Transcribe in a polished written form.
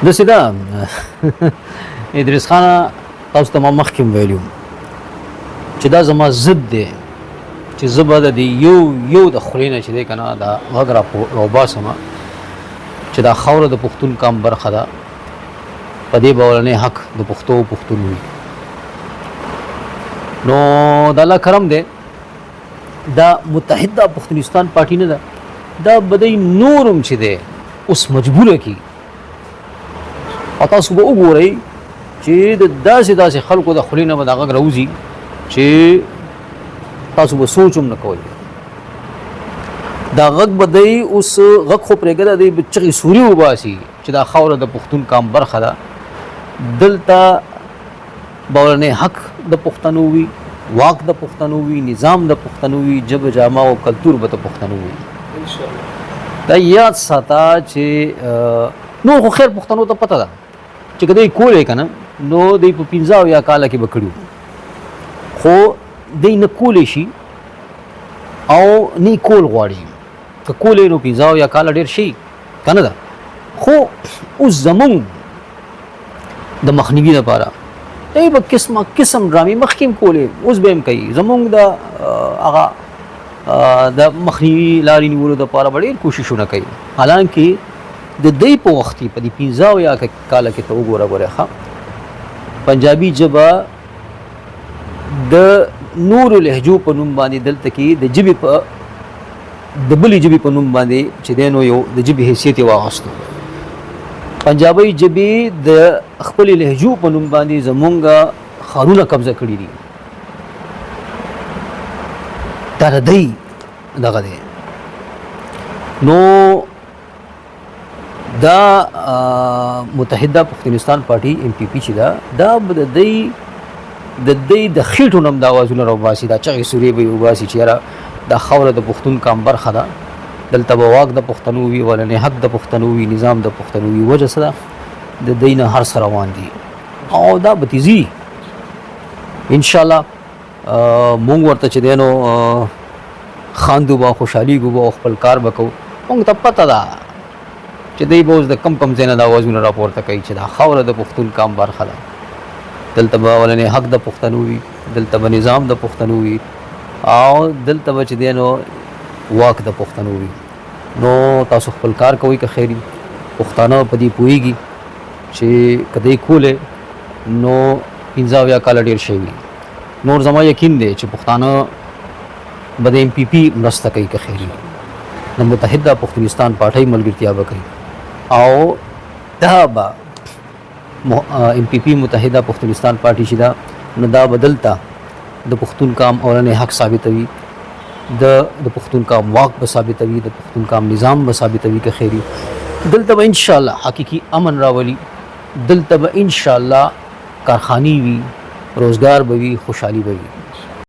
داسې ده ادریس خانه، تاسو ته ما مخکې هم ویلي وم چې دا زما ضد دی چې زه به د دې یو یو د خولې نه چې دی که نه دا غږ راوباسم چې دا خاوره د پښتون قام برخه ده، په دې به اولنی حق د پښتو او پښتون وي. نو د الله کرم دی، دا متحده پښتونستان پارټي نه ده، دا به دی نورم چې دی اوس مجبوره کی. او تاسو به وګورئ چې د داسې داسې خلکو د خولې نه به دا غږ راوځي چې تاسو به سوچ هم نه کوئ. دا غږ به دی اوس غږ خو پرېږده، دی به چغې سوري وباسي چې دا خاوره د پښتون قام برخه ده، دلته بولنې حق د پښتنو وي، واک د پښتنو وي، نظام د پښتنو وي، ژبه، جامه او کلتور به د پښتنو وي. دا یاد ساته چې نور خو خیر پښتنو ته پته ده چې که دوی کولی که نه نو دوی په 75 کاله کې به کړي، خو دوی نه کولی شي او نه کول غواړي. که کولی نو 75 کاله ډېر شي که نه ده. خو اوس زمونږ د مخنیوي لپاره دی به قسمه قسم ډرامې مخکې هم کولې، اوس به هم کوي. زمونږ د هغه د مخنیوي لارې نیولو دپاره به ډېر کوششونه کوي. حالانکه د دی په وخت کې په دې 75 کاله کې ته وګوره ګوره، ښه پنجابي ژبه د نورو لهجو په نوم باندې دلته کې د ژبې په د بلې ژبې په نوم باندې چې دی نو یو د ژبې حیثیت یې واغستو. پنجابۍ ژبې د خپلې لهجو په نوم باندې زمونږ ښارونه قبضه کړي دي. دا د دی دغه دی. نو دا متحده پښتونستان پارټي ایم پی پی چې دا دا د دی د دی د خېټو نم د اوازونه راوباسي، دا چغې سورې به یې وباسي چې یاره دا خاوره د پښتون قام برخه ده، دلته به واک د پښتنو وي، ولنې حق د پښتنو وي، نظام د پښتنو وي. وجه څه ده؟ د دی نه هر څه روان دي او دا به تیزي ان شاء الله. مونږ ورته چې دی نو خاندو به، خوشحالېږو به او خپل کار به کوو. مونږ ته پته ده چې دوی به اوس د کم کم ځای نه دا اوازونه راپورته کوي چې دا خاوره د پښتون قام برخه ده، دلته به اولنی حق د پښتنو وي، دلته به نظام د پښتنو وي او دلته به چې دی نو واک د پښتنو وي. نو تاسو خپل کار کوئ که خیر، پښتانه په دې پوهېږي چې که دی کولی نو 75 کاله ډېر شوي وي. نور زما یقین دی چې پښتانه به د ایم پی پی مرسته کوي که خیر، د متحده پښتونستان پارټۍ ملګرتیا به کوي او دا به ایم پی پی متحده پښتونستان پارټي چې ده نو دا به دلته د پښتون قام اولنی حق ثابتوي، د د پښتون قام واک به ثابتوي، د پښتون قام نظام به ثابتوي که خیر. دلته به ان شاء الله حقیقي امن راولي، دلته به ان شاء الله کارخانې وي، روزګار به وي، خوشحالي به وي.